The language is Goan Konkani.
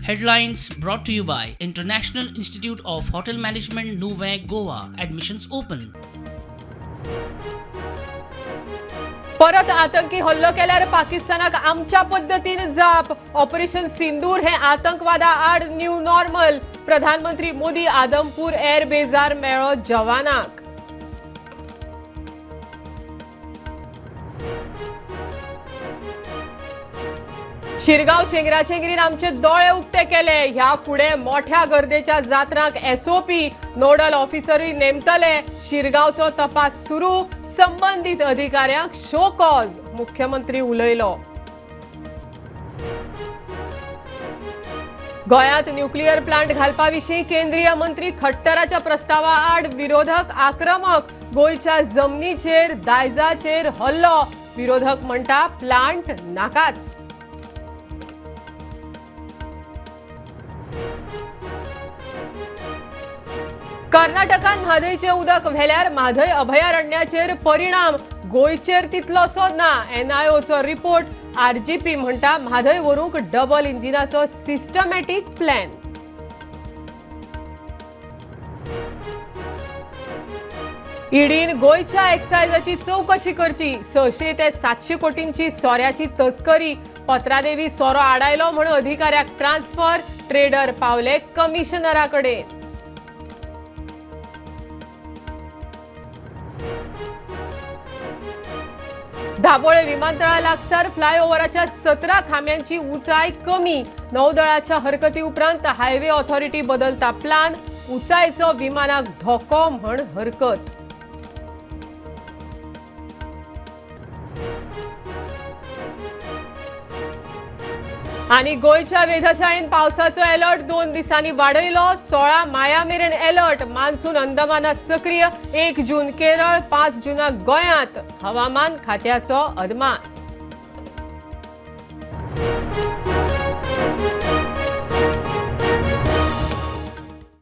Headlines brought to you by International Institute of Hotel Management, Nuvem, Goa. Admissions open. परत आतंकी हल्लो केल्यार पाकिस्तानाक आमच्या पद्दतीन जाप. ऑपरेशन सिंदूर हे आतंकवादा आड न्यू नॉर्मल. प्रधानमंत्री मोदी आदमपूर एअर बेजार मेळ्ळो जवानाक. शिरगांव चेंगराचेंगरीन आमचे दोळे उक्ते केले. ह्या फुडें मोठ्या गर्देच्या जात्रांक एसओपी, नोडल ऑफिसरूय नेमतले. शिरगांवचो तपास सुरू, संबंदीत अधिकाऱ्यांक शो कॉज, मुख्यमंत्री उलयलो. गोंयांत न्युक्लियर प्लांट घालपा विशीं केंद्रीय मंत्री खट्टराच्या प्रस्तावा आड विरोधक आक्रमक. गोंयच्या जमनीचेर, दायजाचेर हल्लो. विरोधक म्हणटा प्लांट नाकाच. कर्नाटकान म्हादयचें उदक व्हेल्यार म्हादय अभयारण्याचेर परिणाम, गोंयचेर तितलोसो ना. एनआयओचो रिपोर्ट. आरजीपी म्हणटा म्हादय व्हरूंक डबल इंजिनाचो सिस्टमॅटीक प्लॅन. ईडीन गोंयच्या एक्सायजाची चवकशी करची. 600 ते 700 कोटींची सोऱ्याची तस्करी. पत्रादेवी सोरो आडायलो म्हूण अधिकाऱ्याक ट्रान्सफर. ट्रेडर पावले कमिशनरा कडेन. दाबोळे विमानतळा लागसार फ्लायओव्हराच्या 17 खांब्यांची उंचाय कमी. नौदळाच्या हरकती उपरांत हायवे ऑथॉरिटी बदलता प्लान. उंचायचो विमानाक धोको म्हण हरकत. आनी गोंयच्या वेधशाळेन पावसाचो अलर्ट 2 दिसांनी वाडयलो. 16 माया मेरेन अलर्ट. मान्सून अंदमानात सक्रीय. 1 जून केरळ, 5 जुनाक गोंयांत. हवामान खात्याचो अदमास.